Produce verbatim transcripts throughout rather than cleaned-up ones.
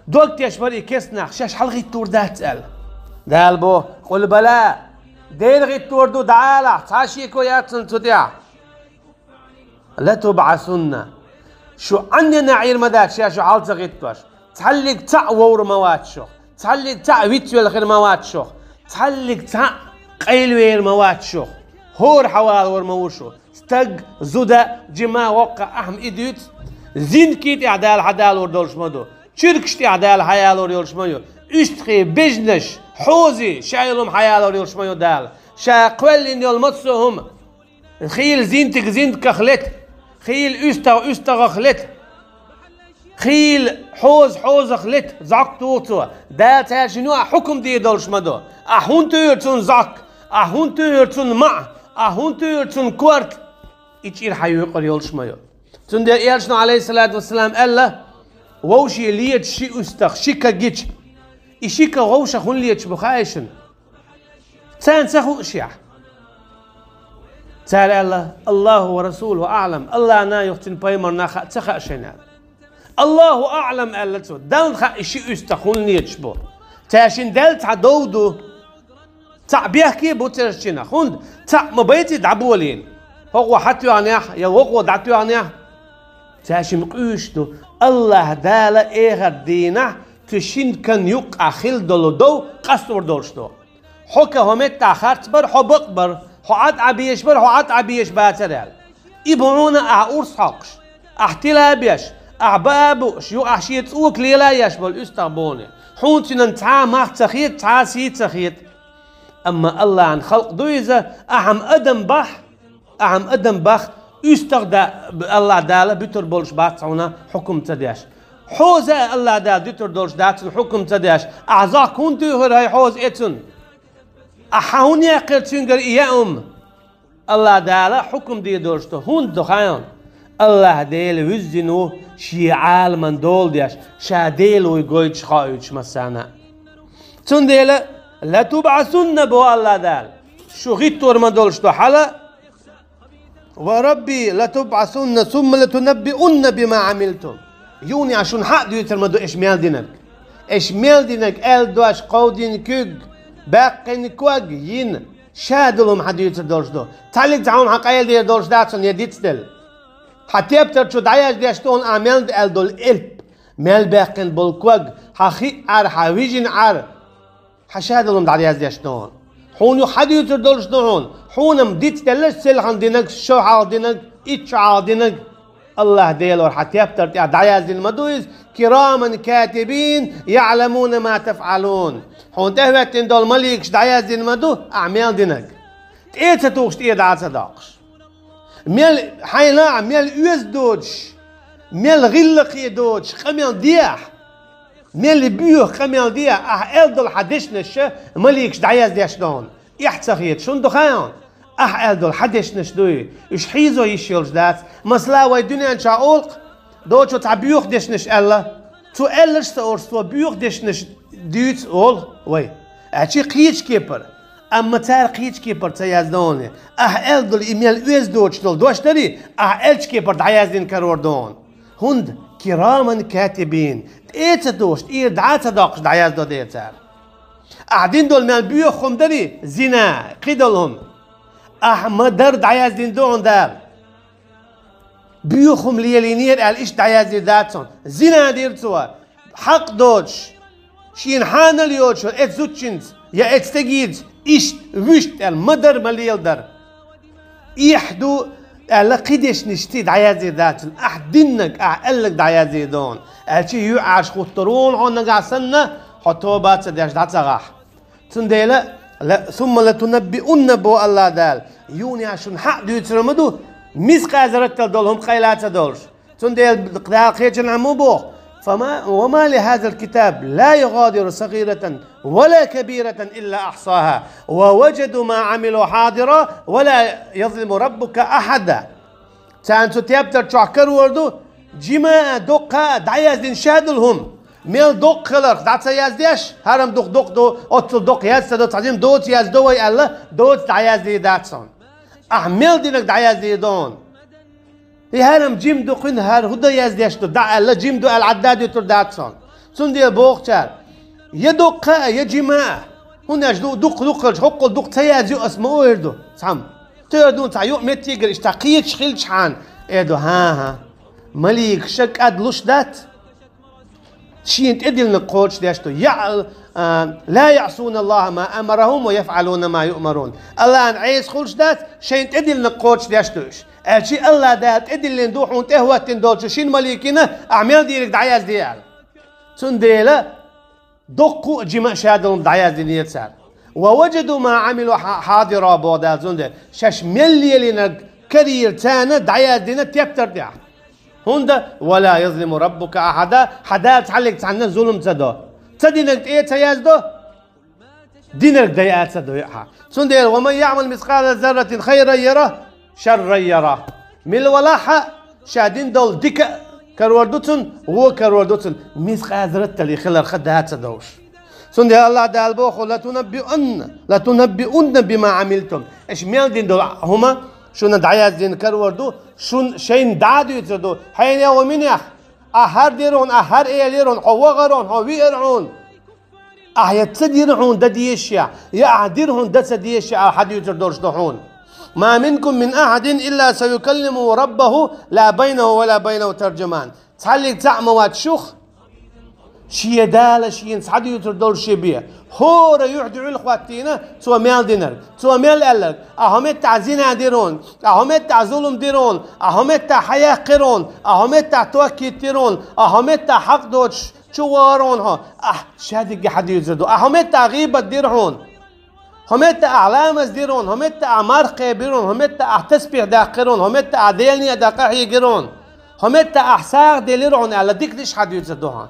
Дог тешбар и керста нах, шаьш хьалгӀиттор дац аьлла. Дала бо: «Къул бала». Дера гӀиттор ду, дӀаалахь, цхьа шеко яц цу тӀехь. «Латубъасунна». Шу Ӏаннина Ӏийр ма дац, ша шу хьал ца гӀиттош. Цхьаллиг цхьаъ вовр ма вац шух. Цхьаллиг цхьаъ вицвелхир ма вац шух. Цхьаллиг цхьаъ къайлавер ма вац шух. ХӀора хьавалавар ма ву шу. Стаг, зуда, жима, воккха, ахьма и дуьйцу. Зиндкий тӀехь Дала хьадалор долуш ма ду. Чуьркаш тӀехь Дала хьаялор йолуш ма ю. УьстагӀий, бежнаш, хьозий, ша йолум хьаялор йолуш ма ю Дала. Ша кхоьллина йолу массо а хӀума. Хийла зиндиг зиндгах лета. Хийла уьстагӀ уьстагӀах лета. Хийла хьоза хьозах лета. ЗӀок туху цо. Дала цаьршинна ю, ахь хьукум дийр долуш ма ду. Ахь хӀунда туьйхира цунна зӀок? Ахь хӀунда туьйхира цунна маӀа? Ахь хӀунда туьйхира цунна корта? И чӀир хьан юкъара йолуш ма ю. Цундела Элчано, Ӏалайхиссалату вассалам, аьлла: «Вовшийн леташ ши уьстагӀ, ши каг гича». И ши каг вовшах хӀунда леташ бу хаьий шуна? Царна ца хууш яхь? Цара аьлла: «Аллаху ва расулуху аълам». Аллахьна юха цуьнан пайхамарна хаьа, ца хаьа шайна аьлла. «Аллаху аълам», аьлла цо. Далла хаьа и ши уьстагӀ хӀунда леташ бу. Цаьршинна даьлла цхьа дов ду. Цхьаъ бехке а бу цаьршиннах. ХӀунда? Цхьаъ ма байций дӀаболийна. ХӀокхо хьатоьхнехь, я вокхо дӀатоьхнехь. Цаьршимма къуьйсуш ду. Аллахь Дала эхарт дийнахь цу шин кан юккъахь хила долу дов къастор долуш ду. Хьо кан хӀо меттахь харц бара, хьо бакъ бара, хьо Ӏад Ӏа безаш бара, хьо Ӏад Ӏа безаш бацара аьлла. И бу хьуна ахь урс хьокхуш, ахь тила а беш, ахь баа а бууш, юха ахь шен цӀока лела а еш болу уьстагӀ бу хьуна. Хьуна цуьнан цхьа а мах ца хета, цхьа а сий ца хета. Амма Аллахьан халкъ ду иза, ахьа-м адам бахь, ахьа-м адам бахь, уьстагӀ да, Аллахь Дала буьтур болуш бац хьуна хьукум ца деш. Хьоза а Аллахь Дала дуьтур долуш дац цунна хьукум ца деш. Ахьа зӀок хӀунда туьйхира хьай хьоза эцунна? Ахьа хьан хӀунда яьккхира цуьнгара и яа хӀума? Аллахь Дала хьукум дийр долуш ду. ХӀунда ду хаьий хьуна? Аллахь Дела вуьззина ву шен Ӏаламан дола деш, ша Дела вуй гойтуш, хоуьйтуш массарна а. Цундела: «Латубъасунна», бо Аллахь Дала. Шу гӀиттор ма долуш ду хьала. «Ва рабби латубъасунна сумма латунаббиунна бима Ӏамилтум». Юха шуна хьа а дуьйцур ма ду эш мел динарг. Эш мел динарг аьлла дош, кховдийна куьг, баьккхина ког, йина. Ша долу хӀума хьан дуьйцур долуш ду? Цхьаллиг цхьа хӀума хьан къайладер долуш дац хьуна, я дицделла? Хьан тептар чу дӀаяздеш ду хьуна ахьа мел дан аьлла долу элп, мел баьккхина болу ког, хьан хиъ Ӏар, хьан вижина Ӏар, хьан ша долу хӀума дӀаяздеш ду хьуна? Хьуна юха хьан дуьйцур долуш ду хьуна? Хьуна-м дицделлаш селхана динарг, шо хьалха динарг, итт шо хьалха динарг. Аллахь Делора хьан тептар тӀехь дӀаяздина ма ду иза: «Кираман катибин, яъламуна ма тафъалун». Хьуна тӀехӀоьттина долу маликаш дӀаяздина ма ду ахьа мел динарг. ТӀе а ца тухуш, тӀера дӀа а ца доккхуш. Мел хьайна а, мел оьзда доцуш, мел гӀиллакхе доцуш къамел де ахь. Мел боьха къамел де ахь, ахьа аьлла долу хьан дешнаш маликаш дӀаяздеш ду хьуна. Эхь ца хета, шуна ду хаьий хьуна? Ахьа аьлла долу хьан дешнаш дуй, уьш хьийзо йиш йолуш дац. Масала, вай дуьнен чохь олу-кх, доцо цхьа боьха дешнаш аьлла. Цо аьлларш ца олуш, цо боьха дешнаш дуьйцу олу вай. Аьлча кхечу кепара. Амма цара кхечу кепара ца яздо хьуна. Ахьа аьлла долу и мел оьзда доцуш долу дош дарий, ахьа аьллачу кепара дӀаяздина карор ду хьуна. ХӀунда? Кираман катибин. ТӀе а ца тухуш, тӀера дӀа а ца доккхуш дӀаяздо дера цара. Ахьа дина долу мел боьха хӀума дарий, зина, кхидолу хӀума, ахьа ма-дарра дӀаяздина ду хьуна Дала. Боьха хӀума лелийнера аьлла, иштта дӀаяздийр дац хьуна. Зина дира цо, хьакъ доцуш, шена хьанал йоцуш, эцу зудчуьнца я эцу стегица иштта, вуьшта аьлла, ма-дарра, ма-леладарра. Эхь ду аьлла, кхин дешнаш ций дӀаяздийр дац хьуна. Ахьа диннарг, ахьа аьлларг дӀаяздийр ду хьуна. Аьлча юьхьӀаьржа хӀуттур ву хьуна хьо нагахь санна, хьо тоба ца деш дӀа ца гӀахь. Цундела, ла-, «Сумма латунаббиунна», бо Аллахь Дала. Юха шуна хьа а дуьйцур ма ду, мискъал зарратал долу хӀума къайла ца долуш. Цундела Дала кхечанхьа ма боху: «Фама, ва ма ли хазал китаб ла югадиру сагиратан ва ла кабиратан илла ахсаха, ва важаду ма амилу хадира, ва ла язлиму раббука ахада». Царна цу тептар чохь карор ду, жима а, доккха а дӀаяздина ша долу хӀума. Мел доккха хиларх дӀа ца яздеш, хӀара-м дукха доккха ду, оццул доккха яз ца до, цхьа жима доцу яздо вай аьлла, доцу дӀаяздийр дац хьуна. Ахьа мел динарг дӀаяздийр ду хьуна. И хӀара-м жима ду, кхуьнан хӀара хӀун дан яздеш ду, дӀа аьлла, жима ду аьлла, Ӏадда а дуьтур дац хьуна. Цундела боху цара: «Я дуккха а, я жима а». ХӀунда аьлча ду-, дуккха-дуккхалчу хӀоккхул дукха ца язйо ас ма ойр ду цхьамма. Тера ду цхьа юкъа меттигара иштта кхеташ хилчхьана, эр ду: «ХӀан-хӀа, маликаша кӀадлуш дац, шена тӀедиллинарг кхочушдеш ду. Я, а, ла яӀсуна Аллаха ма амарахум ва яфӀалуна ма юъмарун». Аллахьан Ӏеса хуьлуш дац, шайна тӀедиллинарг кхочушдеш ду уьш. Аьлча Аллах Дала тӀедиллина ду хьуна тӀехӀоттина долчу шина маликина, ахьа мел дийриг дӀаязде аьлла. Цундела дуккха а, жима а шадолу дӀаяздинера цара. «Ва ваджаду ма Ӏамилу хьа-, хьадира», боху Дала цундела. Шаьш мел лелийнарг карийра царна дӀаяздина тептар тӀехь. ХӀунда: «Ва ла язлиму раббука ахьада», хьан Дала цхьаллиг цхьанна зулам ца до. Ца динарг тӀе а ца яздо, динарг дайа а ца дойу ахьа. Цундела: «Ва ман яъмал мискъала зарратин хайран яра, шарран яра». Мила валахьа, ша дина долу дика а карор ду цунна, вон а карор ду цунна, мискъала зарратал хиларх а да ца довш. Цундела Аллах Дала боху: «Латунаббиунна, латунаббиунна бима Ӏамилтум». Аша мел дина долу хӀума шуна дӀаяздина карор ду, шун шайна дӀа а дуьйцур ду, хьенех а, минех а. Ахьа хӀара дира хьуна, ахьа хӀара элира хьуна, хьо вахара хьуна, хьо виара хьуна. Ахьа я ца дира хьуна дан дезаш я, я ахьа дира хьуна дан ца дезаш я, ахьа хьадуьйцур долуш ду хьуна. «Ма минкум мин ахьадин илла саюкаллимуху раббуху ла байнаху ва ла байнаху таржуман». Цхьаллиг цхьаъ ма вац шух, шен Дала шена схьадуьйцур долуш шен бен. ХӀора юьхь дуьхьал хӀоттийна цо мел динарг, цо мел аьлларг: «Ахьа хӀун меттахь зина дира хьуна, ахьа хӀун меттахь зулам дира хьуна, ахьа хӀун меттахь хьаяккхира хьуна, ахьа хӀун меттахь ток хӀиттира хьуна, ахьа хӀун меттахь хьакъ доцуш чу вахара хьуна хьо». Ахьа шадерриге хьадуьйцур ду. Ахьа хӀун меттахь гӀийбат дира хьуна, хӀун меттахь ахьа ламаз дира хьуна, хӀун меттахь ахьа марха кхебира хьуна, хӀун меттахь ахьа тасбихь даьккхира хьуна, хӀун меттахь ахьа Делан некъа дакъа хьийгира хьуна, хӀун меттахь ахьа сагӀа делира хьуна аьлла, диканаш хьадуьйцур ду хьуна.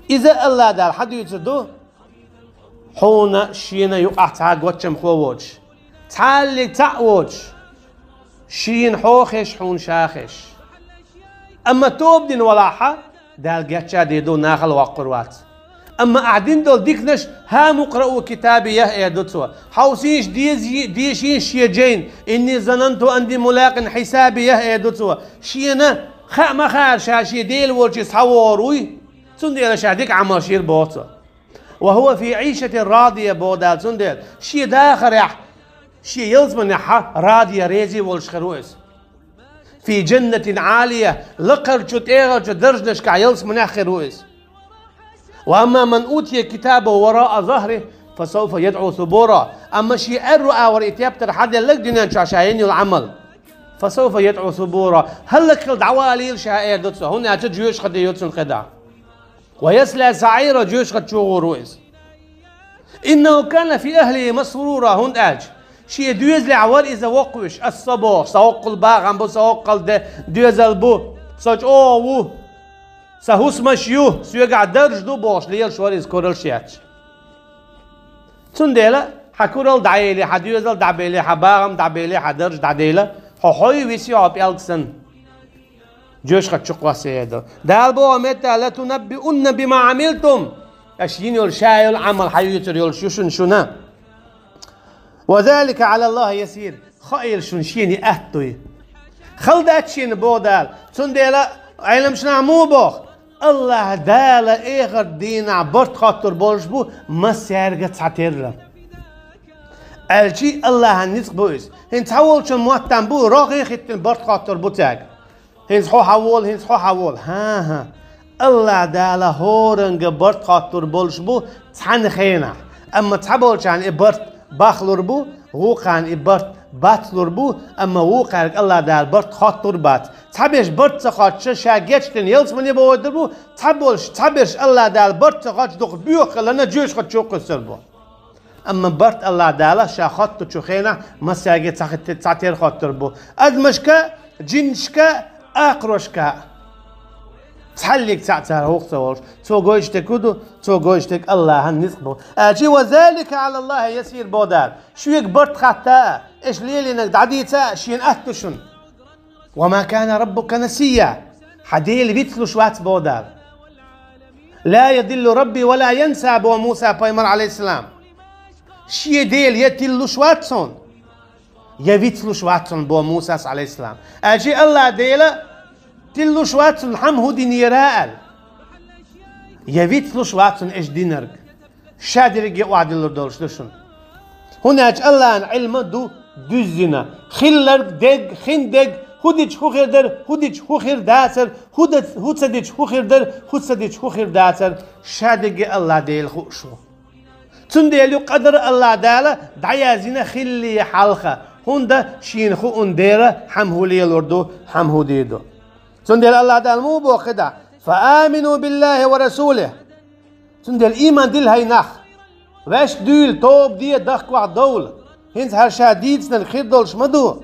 Иза Аллах Дала хьадуьйцур ду, хьуна шена юкъахь цхьа гоччамхо воцуш, цхьаллиг цхьаъ воцуш, шена хьо хезаш, хьуна ша хезаш. Амма тоба дина валахьа, Дала гечдийр ду, нахала воккхур вац. Амма ахьа дина долу диканаш: «ХӀа мукъраъу китабиях», эр ду цо. Хьовсийша, дези-, дешийша шен жайна: «Инни зананту анни мулакъин хьисабиях», эр ду цо. Шена хаа ма хаара ша шен Дела волчу схьавогӀур вуй, цундела ша дика Ӏамал йира боху цо. «Ва хӀува фи Ӏийшатин радия», боху Дала цундела. Шен дахарехь, шен ялсаманехь радия, реза волуш хир ву иза. «Фи жаннатин Ӏалия», лакхарчу, тӀегӀарчу даржанашкахь ялсаманехь хир ву иза. «Ва амма ман утия китабаху вараа захрихи, фа савфа ядӀу субура». Амма шен аьрру агӀор и тептар хьаделларг дуьнен чохь ша йина йолу Ӏамал. «Фа савфа ядӀу субура». ХӀаллакьхила дӀавалийла ша, эр ду цо, хӀунда аьлча жоьжахати ю цунна кхидӀа. «Ва ясла саӀира», жоьжахати чу гӀур ву иза. «Иннаху кана фи ахлихи масрура», хӀунда аьлча шен доьзалехь вара иза воккхавеш, ас со бохуш, сан хӀоккхул багӀам бу, сан хӀоккхул де-, доьзал бу, со чӀогӀа ву, сан хӀусамаш ю, соьгахь дарж ду бохуш, лелаш вара иза куралш етташ. Цундела хьан куралла дӀаели, хьан доьзал дӀабели, хьан багӀам дӀабели, хьан дарж дӀадели, хьо хьой виси хьо пӀелг санна. Жоьжахати чу кхоссаелла ду. Дала боху метта: «Латунаббиунна бима Ӏамилтум». Аша йина йолу, ша йолу Ӏамал хьаюьйцур йолуш ю шуна шуна. «Ва залика Ӏала Аллахи ясир». Хаийла шуна шена и атта дуй. Хала дац шена, боху Дала. Цундела Ӏеламнаха муха боху: Аллах Дала эхарт дийнахь барт хоттур болуш бу массаьрга цхьатерра. Аьлчи Аллахьан ницкъ бу иза. ХӀинца цхьаволчун мотт там бу, рогӀе хӀиттина барт хоттур бу цаьрга. ХӀинца хьо хьавола, хӀинца хьо хьавола. ХӀан-хӀа. Аллах Дала хӀоранга барт хоттур болуш бу цхьана хенахь. Амма цхьаболчарна и барт бахлур бу, вукхарна и барт бацлур бу, амма вукхаьрга Аллах Дала барт хоттур бац. Цхьаберш барт ца хоттуш, ша гечдина ялсамане бохуьйтур бу, цхьаболуш, цхьаберш Аллах Дала барт ца хоттуш дукха боьха хиларна жоьжахати чу кхуьссур бу. Амма барт Аллах Дала ша хоттучу хенахь массаьрга цхьа хи-, цхьатера хоттур бу. Адамашка, жинашка, акхарошка. Цхьаллиг цхьаъ цара хӀокху ца волуш. Цо гойтуш дерг хӀун ду? Цо гойтуш дерг Аллахьан ницкъ бу. Аьлчи: «Ва залика Ӏала Аллахи ясир», боху Дала. Шуьга барт хатта а, аша лелийнарг дӀадийца а шена атта ду шуна. «Ва ма кана раббука насия». Хьан Дела вицлуш вац, боху Дала. «Ла ядиллу рабби ва ла янса», боху Муса пайхамар, алейхиссалам. Шен Дела я тиллуш вац хьуна, я вицлуш вац хьуна, боху Мусас, алейхиссалам. Аьлчи Аллах Дела тиллуш вац хьуна, хьан хӀун динера аьлла. Я вицлуш вац шуна уьш динарг. Ша дерриге охьадиллур долуш ду шуна. ХӀунда аьлча Аллахьан Ӏилма ду дуьззина. Хилларг дерг, хин дерг, хӀун дича хӀун хир дара, хӀун дича хӀун хир дацара, хӀун дац-, хӀун ца дича хӀун хир дара, хӀун ца дича хӀун хир дацара, ша дерриге Аллахь Дела хууш ву. Цундела ю къадар Аллахь Дала дӀаяздина хилле хьалха, хӀунда шена хууна дера хьан хӀун лелор ду, хьан хӀун дийр ду. Цундела Аллахь Дала муха боху кхидӀа: «Фа амину биллахи ва расулихи». Цундела ийман дилла хӀай нах. Ваьш дуьйла, тоба де, дахкахь довла. ХӀинца хӀара ша дийцинарг хир долуш ма ду.